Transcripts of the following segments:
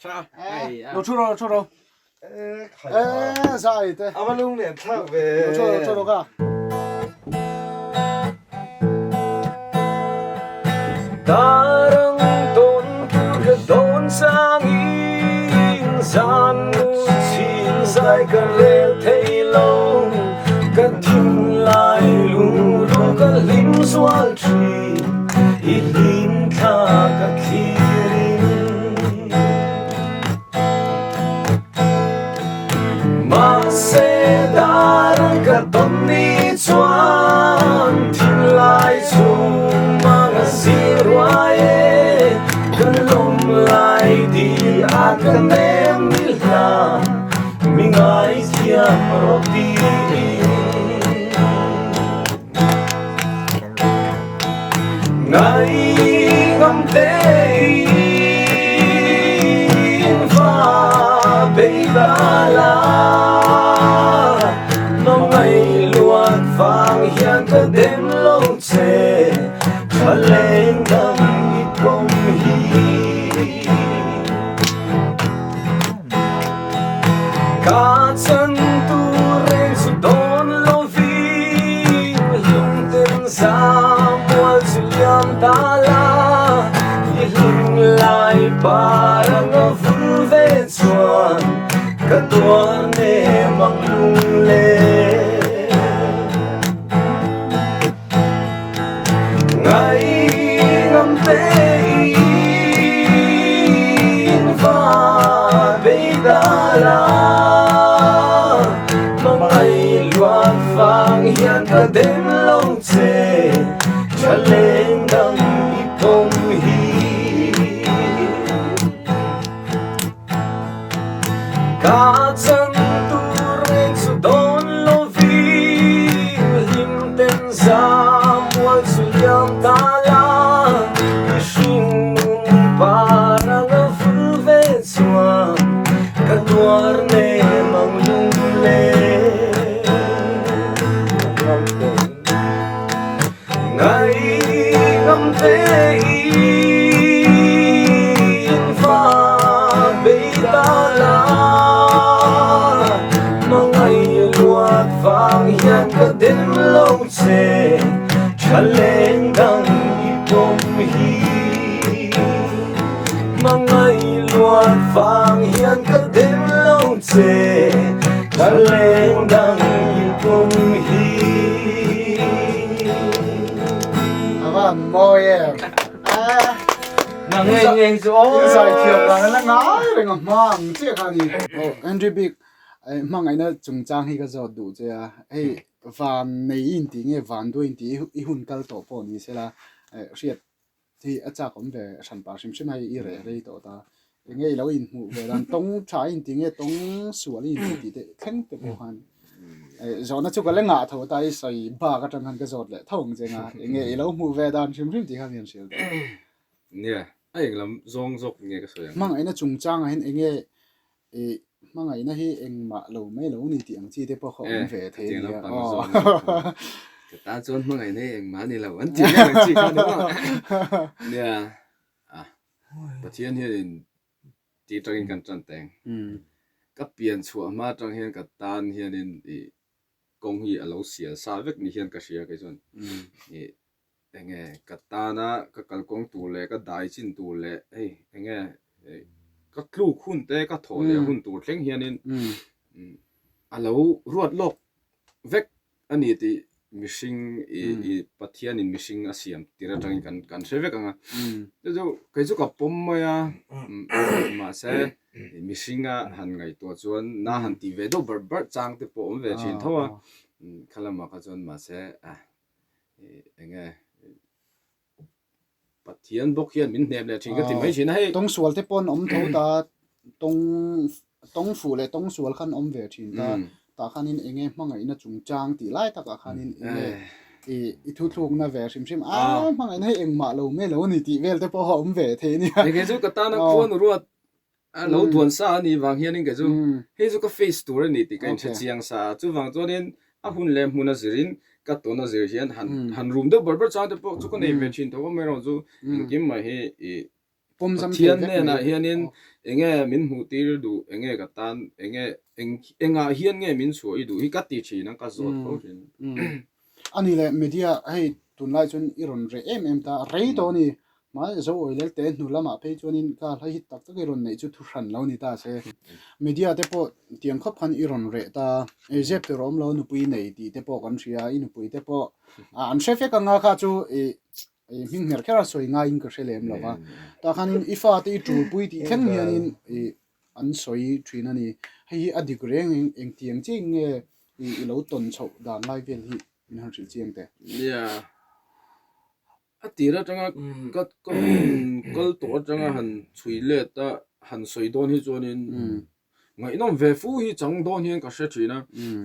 Lo thu rawh, lo thu rawh. Eh, zai te. A va lunglen thlak ve. Lo thu rawh, lo thu rawh ka. Darang tawn tur ka dawn changin zan mu chhin zai ka rel thei lo ka thinlai lungru ka hlim zual thin i hlim thla ka thlirin Mahse dar ka tawn ni chuan thinlai chhung mang a zing ruai e, ka lawm lai dil a ka nem ni hla mi ngaithiam rawh tiin. Ngaihngam tein va bei ta la, Hmangaih luat vang hian ka dem lo che, Tha leng dang i pawm hi. Ka chan tur reng chu dawn lovin Hlungten za mual chu liam ta la I hlung lai par ang a vul ve chuan Ka tuar nem ang lung le Ngaihngam tein va bei ta la Hmangaih luat vang hian ka dem lo che Tha leng dang i pawm hi Ka chan tur reng chu dawn lovin hlim ten za mual chu liam ta la I hring nun par ang a vul ve chuan ka tuar nem ang lung le Ngaihngam tein va bei ta la, Hmangaih luat vang hian ka dem lo che, Tha leng dang i pawm hi. Hmangaih luat vang hian ka dem lo che, Tha leng dang i pawm hi. A va mawi em. Na ngei ngei chu aw. In zai thiam dan a la ngai reng a hma ang chiah kha a ni. Aw Andrew bik hmangaihna chungchang hi ka zawt duh che a, hei van nei i intih nge van duai intih i hun kal tawh pawh ni sela hriat Hi a chak awm ve hran pah hrim hrim a hei i reh rei tawh ta. Enge i lo inhmuh ve dan tawng tha a inti nge tawng sual i inti tih te thleng te pawh khan zawhna chu ka la ngah tho ta i sawi bak atang khan ka zawt leh tho ang che nga enge i lo hmuh ve dan hrim hrim tih kha mi an hrilh duh. Nia, a eng lam zawng zawk nge ka sawi ang. Hmangaihna chungchangah hian enge i hmangaihna hi engmah lo mai lo ni tih ang chi te pawh kha awm ve thei a nia. Ka tan chuan hmangaihna hi engmah a ni lo an ti vel ang chi kha ni maw? Nia, a Pathian hianin tih atangin kan tan teng. Ka pian chhuah hma atang hian ka tan hianin i kawng hi a lo sial sa vek ni hian ka hria kei chuan. I Enge ka tana ka kalkawng tur leh ka dai chin tur leh hei enge ka tluk hun te ka thawh leh hun tur thleng hianin a lo ruat lawk vek a ni tih mihring i i Pathianin mihring a siam tir atangin kan kan hre vek ang a. Chu chu kei chu ka pawm mai a mahse mihringa han ngaihtuah chuan na han tih ve deuh barh barh chang te pawh awm ve thin tho a khalamah kha chuan mahse a enge Pathian bawk hian min hnem leh thin ka ti mai thin a hei. Tawng sual te pawn awm tho ta, tawng tawng fuh leh tawng sual khan awm ve thin ta, tah khanin enge hmangaihna chungchang tih lai takah khanin enge i i thuthlukna ve hrim hrim a hmangaihna hei engmah lo mai lo ni tih vel te pawh a awm ve thei a nia. Enge chu ka tana khuanu ruat a lo duan sa a nih vang hianin kei chu hei chu ka face tur a ni tih ka inhre chiang sa a, chuvang chuanin a hun leh hmun a zirin ka tawn a zir hian han han rum deuh ber ber chang te pawh chu ka nei ve thin tho a, amaherawhchu engkim mai hi ih. pawmzam thei Pathian vek hnenah mai. hianin enge min hmuh tir duh, enge ka tan, enge eng engah hian nge min chhuah i duh hi ka ti thin a, ka zawt fo thin. A ni leh media hei tunlai chuan i rawn reh em em ta, rei tawh a ni. Hmai zo awi lel te hnu lamah phei chuanin ka hla hit tak tak i rawn neih chu thu hran lo ni ta se. Media te pawh tiang khawp khan i rawn reh ta, ei zep tur a awm lo nupui nei tih te pawh kan hria, i nupui te pawh an hre vek anga kha chu i hming hmer kher a sawi ngaiin ka hre lem lo va. Tah khanin i fate i tulpui tih thleng hianin i an sawi thin a ni. Hei hi a dik reng engtiang chiah in nge i lo tawn chhoh dan lai vel hi min han hrilh chiang teh. Nia. A tir atanga ka ka hun kal tawh atanga han chhui let a han sawi dawn hi chuanin ngaihnawm ve fu hi chang dawn hian ka hre thin a,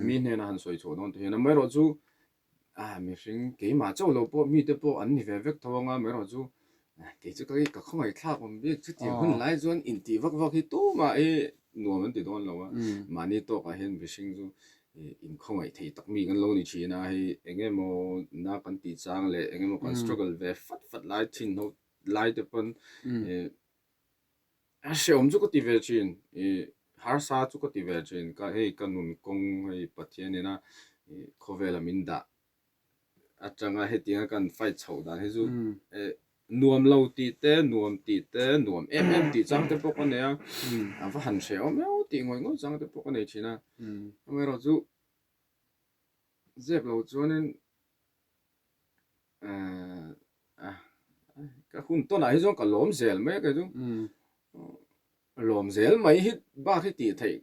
mi hnena han sawi chhuah dawn te hian amaherawhchu a mihring keimah chauh lo pawh mite pawh an ni ve vek tho anga amaherawhchu kei chu ka ka khawngaih thlak awm bik chutiang hun lai chuan intih vak vak hi tumah hi nuam an ti dawn lo a, mahni tawkah hian mihring chu inkhawngaih thei tak mi kan lo ni thin a, hei eng emaw na kan tih chang leh eng emaw kan struggle ve fat fat lai thin ho lai te pawn a hrehawm chu ka ti ve thin, ih harsa chu ka ti ve thin ka hei ka nun kawng hei Pathian ina khawvela min dah atanga hetianga kan fight chhoh dan hi chu nuam lo tih te, nuam tih te, nuam em em tih chang te pawh ka nei a, a va han hrehawm eo tih ngawih ngawih chang te pawh ka nei thin a, amaherawh chu zep lo chuanin ka hun tawnah hi chuan ka lawm zel mai a kei chu. Lawm zel mai hi bak hi tih theih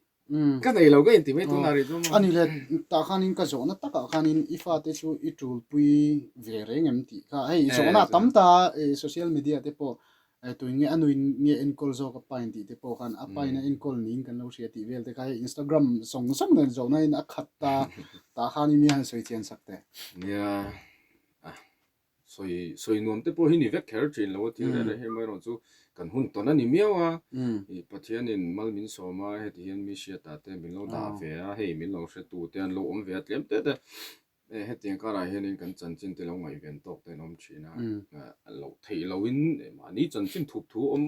ka nei lo ka inti mai tunah rih chuan maw. A ni le, tah khanin ka zawhna takah khanin i fate chu i tulpui ve reng em tih kha hei zawhna a tam ta a social media te pawh tuin nge a nuin nge enkawl zawk a pain tih te pawh khan a pain a enkawl niin kan lo hria tih vel te kha hei Instagram zawng zawng nen zawhna in a khat ta tah khanin mi han sawi chian sak teh. Nia a Sawi sawi nuam te pawh hi ni vek kher thin lo a thil reng reng hi amaherawh chu kan hun tawn a ni miau a, ih Pathianin mal min sawm a heti hian mi hriatah te min lo dah ve a, hei min lo hre tu te an lo awm ve a tlem te te eh hetiang karah hianin kan chanchin te lo ngaihven tawk te an awm thin a, loh theih lohin mahni chanchin thup thu awm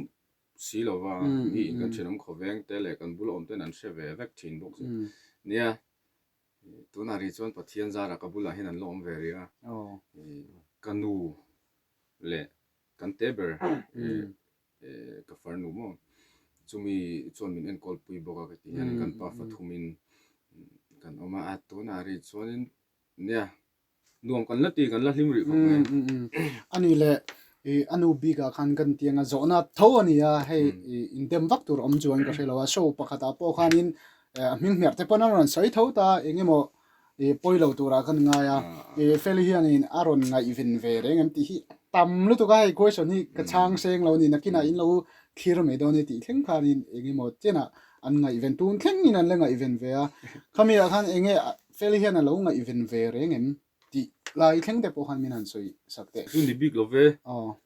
si lova mi in kan thenawm khawveng te leh kan bula awm ten an hre ve vek thin bawk si nia. Tunah rih chuan Pathian zarah ka bulah hian an la awm ve rih a, ka nu leh kan te ber ka farnu maw chumi chuan min enkawl pui bawk a ka ti hian kan pa fathumin kan awm a, tunah rih chuanin nia Nuam kan la ti, kan la hlim rih khawp mai. A ni le, a nu bikah khan kan tiang a, zawhna tho a ni a, hei indem vak tur awm chuan ka hre lo a, show pakhatah pawh khanin a hming hmerh te pawn a rawn sawi tho ta, eng emaw pawi lo turah kan ngai a, Feli hianin a rawn ngaihven ve reng em tih hi a tam lutuk a, hei question hi ka chhang seng lo a ni, nakinah in lo thlir mai dawn e tih thleng khanin eng emaw chenah an ngaihven tun thlengin an la ngaihven ve a, khami ah khan eng nge Feli hian a lo ngaihven ve reng em tih lai thleng te pawh khan min han sawi sak teh. Chu ni bik lo ve,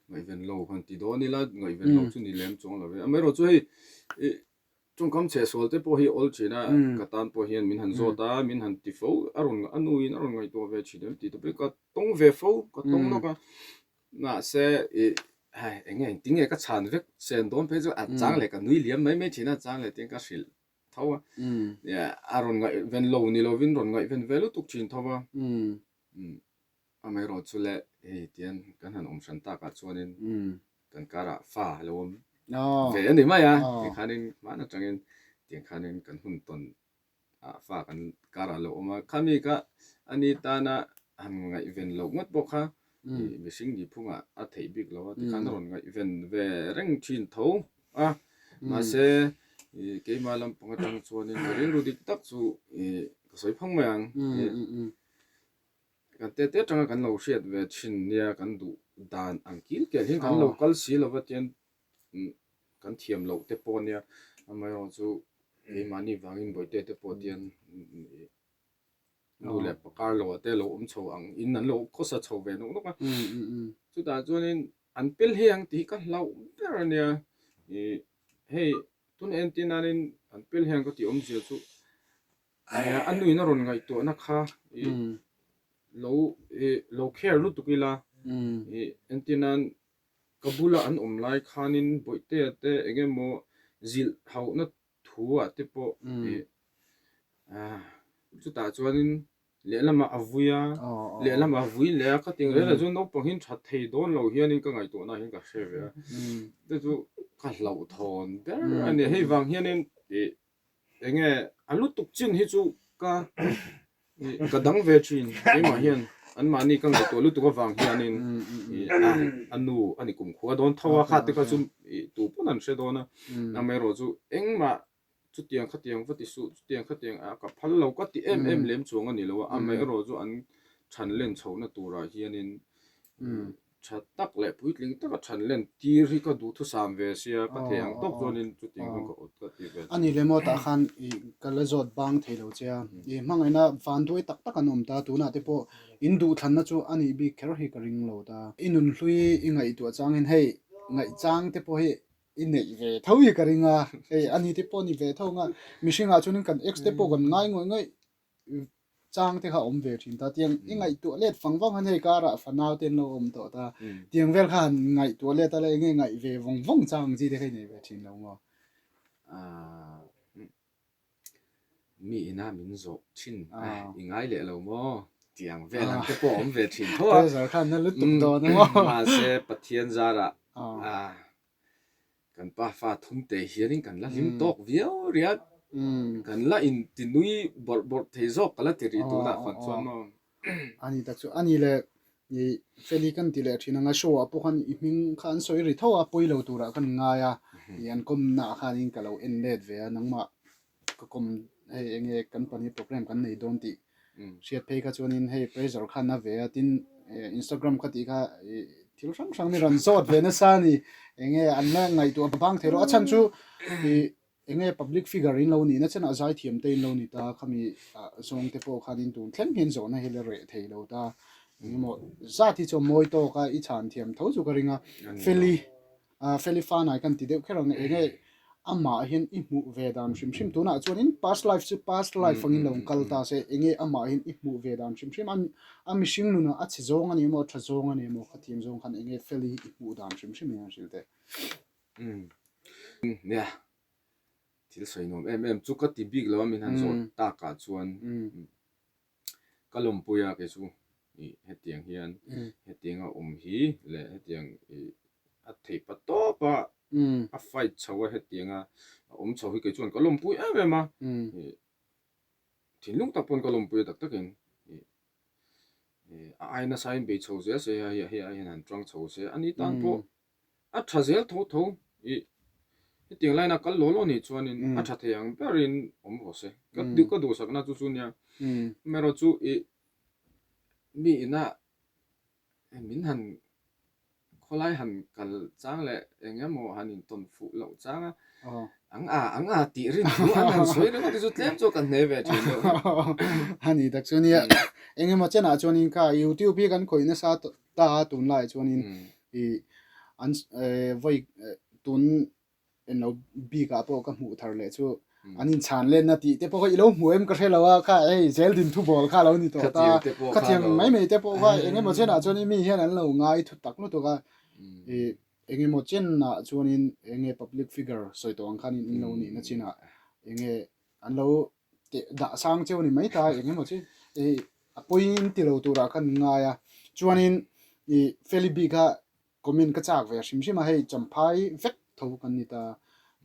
ngaihven lo han ti dawn ila ngaihven lo chu ni lem chuang lo ve. Amaherawh chu hei i tawngkam chhehsual te pawh hi awl thin a, ka tan pawh hian min han zawt a, min han ti fo, a rawn a nuin a rawn ngaihtuah ve thin em tih te pawh hi ka tawng ve fo, ka tawng lawk a. Mahse i hei eng nge engtin nge ka chhan vek sen dawn phei chu a chang leh ka nui liam mai mai thin a, chang leh tin ka hrilh tho a. A rawn ngaihven lo ni lovin rawn ngaihven ve lutuk thin tho a. Amaherawh chu le hei tian kan han awm hran takah chuanin kan karah fa a lo awm ve a ni mai a, tikhanin hman atangin tiang khanin kan hun tawn ah fa kan karah lo awm a, khami kha ani tana han ngaihven loh ngawt pawh kha mihring nihphungah a theih bik lo a, tikhan a rawn ngaihven ve reng thin tho a, mahse keimah lampang atang chuanin ka rilru dik tak chu ka sawi phang mai ang, kan te te atanga kan lo hriat ve thin nia kan duh dan ang kil kel hian kan lo kal si lova tian kan thiam loh te pawh ania amaherawh chu keimahni vangin bawihte te pawh tian nu leh pa kar loh ah te lo awm chho ang in an lo khawsa chho ve nawk nawk a chutah chuanin an pel hei ang tih hi ka hlauh ber ania ih hei tuna entir nanin an pel hei ang ka tih awmzia chu a nuin a rawn ngaihtuahna kha ih lo ih lo care lutuk ila ih entir nan. Ka bula an awm lai khanin Bawihtea te eng emaw zilh hauhna thu ah te pawh ih chutah chuanin lehlamah a vui a, lehlamah a vui leh a, ka ti ang rel ah chuan naupang hi that thei dawn lo hianin ka ngaihtuahna ah hian ka hre ve a, chu chu ka hlauhthawn ber a ni. Hei vang hianin ih eng nge a lutuk chin hi chu ka ka dang ve thin keimah hian anmahni ka ngaihtuah lutuk avang hianin ih a nu a ni kumkhua dawn tho a kha te kha chu ih tu pawn an hre dawn a amaherawh chu engmah chutiang khatiang va ti suh chutiang khatiang a ka phal lo ka ti em em lem chuang a ni lo a amaherawh chu an than len chhohna turah hianin Tha tak leh puitling taka than len tir hi ka duhthusam ve sia, ka thei ang tawk chuanin chutiang chuan ka awt ka ti ve. A ni leh maw tah khan i ka la zawt bang thei lo che a, i hmangaihna van duai tak tak an awm ta, tunah te pawh in duhthlanna chu a nih bik kher hi ka ring lo ta. I nunhlui i ngaihtuah changin hei ngaihchang te pawh hi i neih ve tho hi ka ring a, hei a ni te pawh a ni ve tho ang a, mihringah chuanin kan ex te pawh kan ngai ngawih ngawih chang te kha awm ve thin ta tiang i ngaihtuah let fang vang khan hei karah fanau te an lo awm tawh ta tiang vel kha han ngaihtuah let a la enge ngaih ve vawng vawng chang ang chi te kha i nei ve thin lo maw? Aaa mi ina min zawh thin a i ngai leh lo maw tiang vel ang te pawh a awm ve thin tho a Pressure khan na lutuk dawn a maw? Mahse Pathian zarah aa Kan pa fa thum te hianin kan la hlim tawk viau riat. Kan la inti nui bawrh bawrh thei zawk ka la ti rih tunah khan chuan maw. A ni tak chu a ni le i Feli kan ti leh thin ang a show ah pawh khan i hming kha an sawi ri tho a pawi lo turah kan ngai a i an kawmna ah khanin ka lo en let ve a nangmah ka kawm hei enge kan pahnih program kan nei dawn tih hriat phei kha chuanin hei pressure khan a ve a tin Instagram kha tih kha thil hrang hrang ni rawn zawt ve nasa a ni enge an la ngaihtuah bang thei lo a chhan chu ih enge public figure in lo nih na chenah zaithiam te in lo ni ta khami zawng te pawh khanin tun thleng hian zawhna hi la reh thei lo ta engemaw zat hi chu a mawi tawk a i chhan thiam tho chu ka ring a Feli Feli Fanai kan ti deuh kher ang enge amah hian i hmuh ve dan hrim hrim tunah chuanin past life chu past life angin lo kal ta se enge amah hian i hmuh ve dan hrim hrim a mihring nunah a chhe zawng a ni emaw a tha zawng a ni emaw khatiang zawng khan enge Feli hi i hmuh dan hrim hrim hian a hrilh teh. Nia, thil sawi nuam em em chu ka ti bik lo a min han zawh takah chuan Ka lawmpui a kei chu ih hetiang hian hetiang a awm hi leh hetiang ih a theih pa tawp a a fight chho a hetiang a a awm chho hi kei chuan ka lawmpui em em a ih thinlung tak pawn ka lawmpui a tak takin ih ih a ai nasa in bei chho zel se hei hei ai hian han tang chho se a ni tan pawh A tha zel tho tho i hetiang line a kal law law nih chuanin a tha thei ang berin awm rawh se. Ka duh ka duhsakna chu chu nia. Amaherawh chu i mi ina min han khawlai han kal chang leh eng emaw han intawn fuh loh chang a ang a ang a tih rin thu an han sawi ringawt hi chu tlem chu kan hne ve thin deuh. A ni tak chu nia. Eng emaw chenah chuanin kha YouTube hi kan khawih nasa ta a tunlaiah chuanin i an vawi tun englo bik ah pawh ka hmuh thar leh chu an inchhan lenna tih te pawh kha i lo hmu em ka hre lo a kha hei zel din thu bawl kha a lo ni tawh ta khatiang mai mai te pawh kha eng emaw chenah chuan mi hian an lo ngai thu tak lutuk a i eng emaw chenah chuanin eng nge public figure sawi tawh ang khanin in lo nihna chinah eng nge an lo teh dah sang cheu a ni mai ta eng emaw chu ih a pawiin ti lo turah khan ngai a chuanin ih Feli bik a comment ka chak ve hrim hrim a hei champhai vek tho kan ni ta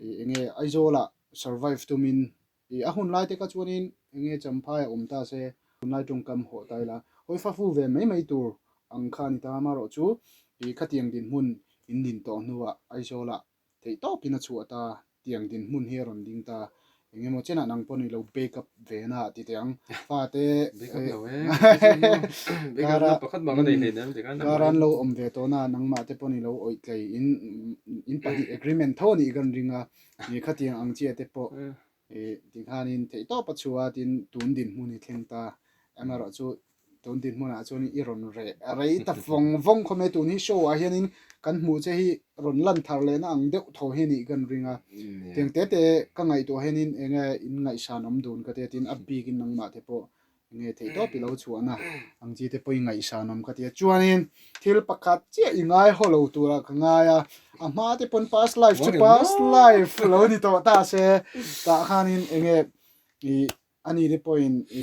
ih eng nge Aizawl ah survive tumin ih a hun lai te kha chuanin eng nge champhai a awm ta se tunlai tawngkam hawh ta ila hawi fa fu ve mai mai tur ang kha a ni ta amaherawh chu ih khatiang dinhmun in din tawh hnuah Aizawl ah Theih tawpin a chhuah ta, tiang dinhmun hi a rawn ding ta. Eng emaw chenah nang pawh ni lo bake up ve na ti teh ang. Fate Bake up lo e, bake up na pakhat mah ka nei hlei nem tikhan. Kar an lo awm ve tawh na, nangmah te pawh ni lo awih tlei in in pahnih agreement tho a nih kan ring a, ni khatiang ang chiah te pawh tikhanin theih tawp a chhuah a tin tun dinhmun hi thleng ta. Amaherawhchu Tun dinhmunah chuan i rawn reh rei ta vawng vawng khawm e, tun hi show ah hianin kan hmuh che hi rawn lan thar lehna ang deuh tho hi a nih kan ring a, tiang te te ka ngaihtuah hianin eng nge in ngaihsan awm dun ka tia tin a bikin nangmah te pawh Enge theihtawp i lo chhuahna ang chi te pawh i ngaihsan awm ka ti a. Chuanin thil pakhat chiah i ngai haw lo turah ka ngai a, a hma te pawn past life chu past life lo ni tawh ta se tah khanin enge i ani te pawhin i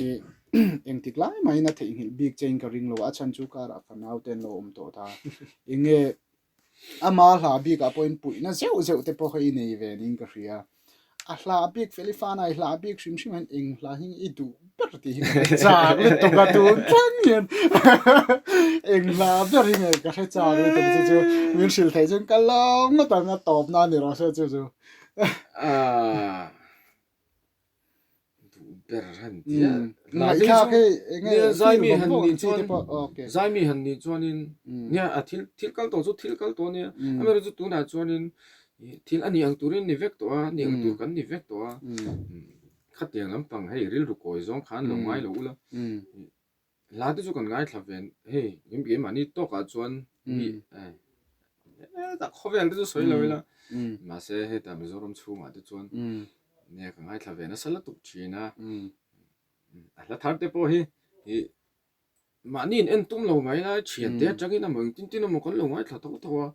engtik lai mahin a theihnghilh bik chein ka ring lo a, a chhan chu karah fanau te an lo awm tawh ta. Enge Ama hla bikah pawhin puihna zeuh zeuh te pawh kha i nei ve niin ka hria. A hla bik Felifana i hla bik hrim hrim hian eng hla hi i duh ber tih hi ka hre chak lutuk a tun thleng hian eng hla ber hi nge ka hre chak lutuk chu chu min hrilh theih chuan ka lawm ngawt ang a tawp nan ni rawh se chu chu. Duh ber han ti a. Ngaihthlak hei enge Nia feel zaimi vawng han vawng nih ang chi chuan te pawh okay. Zaimi han nih chuanin nia a thil thil kal tawh chu thil kal tawh ania. Amaherawhchu chu tunah chuanin thil a nih ang turin ni vek tawh a, a nih ang tur kan ni vek tawh a. Khatiang lampang hei rilru kawi zawng khan lo ngai lo ula. Hla te chu kan ngaithla ve hei keimahni tawkah chuan mi hetah khawvel te chu sawi lo ila mahse hetah Mizoram chhungah te chuan nia ka ngaithla ve nasa lutuk thin a a hla thar te pawh hi ih mahni in en tum lo mai lai thian te atangin emaw engtin tin emaw kan lo ngaithla tho tho a.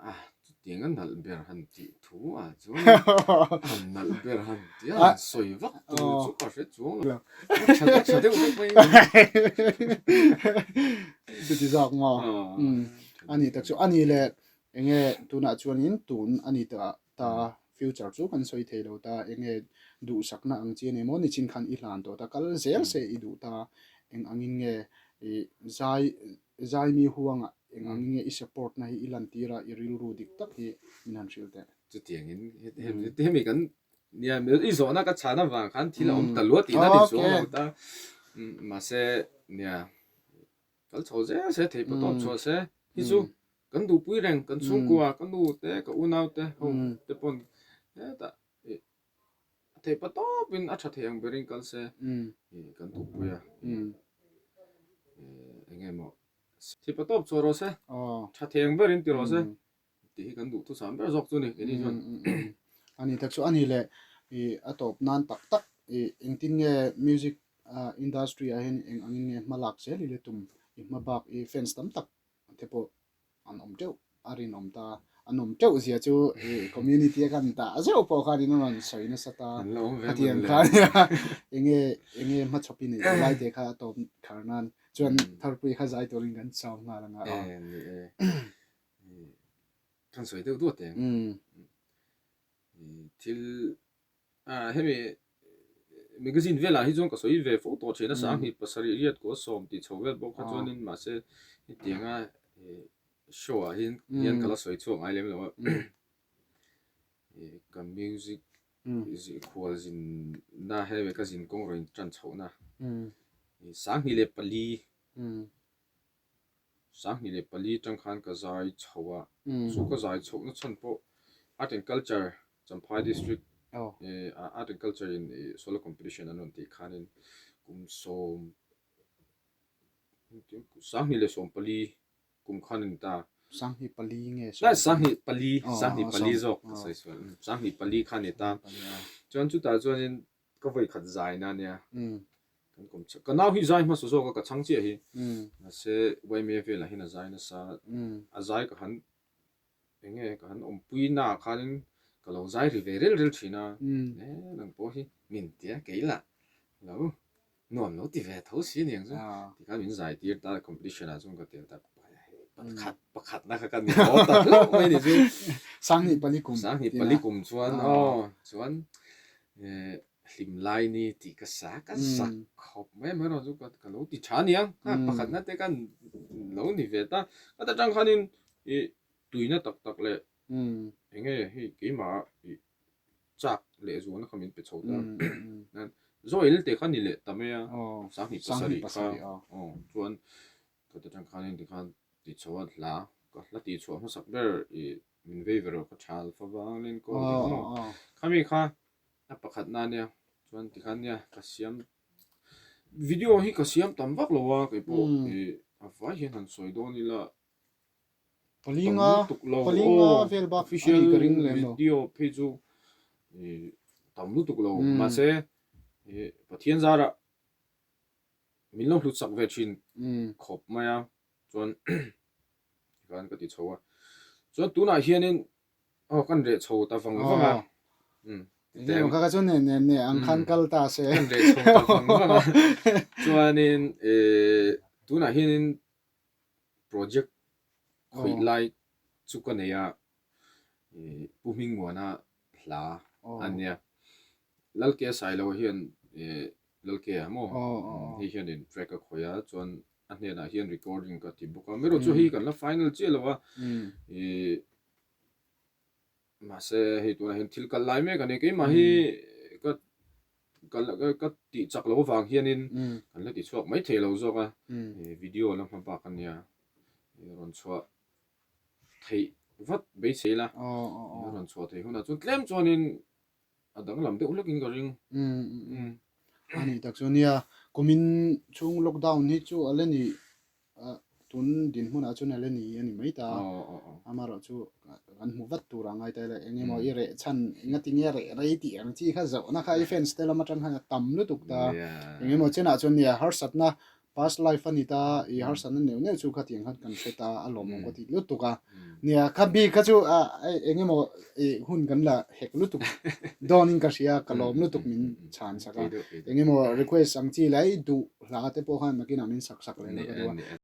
A chutiang a nalh ber han tih thu ah chuan a nalh ber han tih a han sawi vak tur chu ka hre chuang lo. A tha a tha deuh vek mai a. Chuti zawk maw? A ni tak chu a ni le enge tunah chuanin tun a ni ta ta future chu kan sawi thei lo ta enge duhsakna ang chi a ni maw nichin khan i hlan tawh ta kal zel se i duh ta eng angin nge i zai Zaimi huangah eng ang nge i support na hi i lantir a, i rilru dik tak hi min han hrilh teh. Chutiangin hemi kan nia i zawhna ka chhan avang khan thil a awm ta luat tihna ni chuang lo ta. Mahse nia kal chho zel se thei pawh tawp chhuah se hi chu kan duhpui reng kan chhungkua ka nu te ka unau te ho te pawn hetah A theih pa tawpin a tha thei ang berin kal se kan duhpui a. Eng nge maw theih pa tawp chhuah rawh se, tha thei ang berin ti rawh se tih hi kan duhthusam ber zawk chu a ni keini chuan. A ni tak chu a ni le a tawp nan tak tak engtin nge music industry ah hian eng angin nge hma lak zel ila tum i hma bak i fans tam tak te pawh an awm teuh a rinawm ta an awm teuh zia chu i community a kan dah zeuh pawh khan in rawn sawi nasa ta khatiang khan enge enge hmachhawp i neih lai te kha a tawp khar nan chuan tharpui kha zai turin kan chau nghal anga e ni e kan sawi deuh duat eng thil Hemi magazine velah hi chuan ka sawi ve fo tawh thin a, Sanghnih pasarih riat kua sawm tih chho vel bawk kha chuanin mahse hetianga show ah hian hian ka la sawi chhuak ngai lem lo a. Ka music khual zinna hemi ka zin kawng rawn tan chhohna 24 24 tang khan ka zai chho a, chu ka zai chhohna chhan pawh Art and Culture Champhai District Art and Culture in solo competition an rawn tih khanin kum sawm 2014 kum khan a ni ta. 24 nge 24 24 zawk ka sawi sual 24 khan a ni ta. Chuan chutah chuanin Ka vawi khat zai na nia. Kan kawm chak. Ka nau hi zai hmasa zawk a ka chhang chiah hi. Mahse YMA velah hian a zai nasa. A zai ka han eng nge ka han awmpui na ah khanin ka lo zai ri ve rel rel thin a. E nang pawh hi min tia kei lah lo nuam lo ti ve tho si aniang chu. Tikhan min zai tir ta competition ah chuan ka tel ta. Pakhat pakhatna kha ka ni haw ta hlauh mai ni chu. 24 kum. 24 kum chuan aw chuan hlim lai ni tih ka sa ka zak khawp mai amaherawh chu ka lo ti tha aniang kha pakhatna te khan lo ni ve ta ka ta tang khanin ih tuina tak tak leh eng nge hei keimah ih chak leh zualna kha min pe chho ta Zoel te kha ni leh ta mai a 27 kha aw chuan ka ta tang khanin tikhan ti chho a hla ka hla tih chhuah hmasak ber ih Min vei ve rawh ka thal fa vang in kawl ding maw. Khami kha a pakhat na nia chuan tikhan nia ka siam video hi ka siam tam vak lo a kei pawh i a vai hian han sawi dawn ila tam lutuk lo aw official video phei chu i tam lutuk lo mahse. Pathian zarah min lo hlut sak ve thin khawp mai a, chuan tikhan ka ti chho a. Chuan tunah hianin aw kan reh chho ta vang vang a. Eng kha kha chu ne ne ne ang khan kal ta se. Kan reh chho ta vang vang a. Chuanin tunah hianin project khawih lai chu ka nei a, Pu Hmingmuana hla a nia. Lalke Sailo hian Lalke a maw? Hei hianin track a khawih a, chuan a hnenah hian recording ka ti bawk a. Amaherawh chu hei kan la final chiah lo a, mahse hei tunah hian thil kal lai mek a ni. Keimah hi ka ka tih chak loh avang hianin kan la ti chhuak mai thei lo zawk a, video la hma bak a nia, rawn chhuah theih vat beisei la, rawn chhuah theih hunah chuan tlem chuanin a danglam deuh hlekin ka ring. A nih tak chu nia, kumin chhung lockdown hi chu a la ni tun dinhmunah chuan a la ni a ni mai ta. Amaherawh chu kan hmu vat tur a ngai ta ila, eng emaw i reh chhan engati nge reh rei tih ang chi kha zawhna kha i fans te lam atang khan a tam lutuk ta. Eng emaw chenah chuan nia harsatna Past life a ni ta, i harsatna neuh neuh chu khatiang khan kan hre ta a lawmawm ka ti lutuk a. Nia, kha bik kha chu a eng emaw i hun kan la hek lutuk dawnin ka hria, ka lawm lutuk min chhan sak a. Eng emaw request ang chi lai duh hla te pawh khan nakinah min sak sak leh la ka duh a.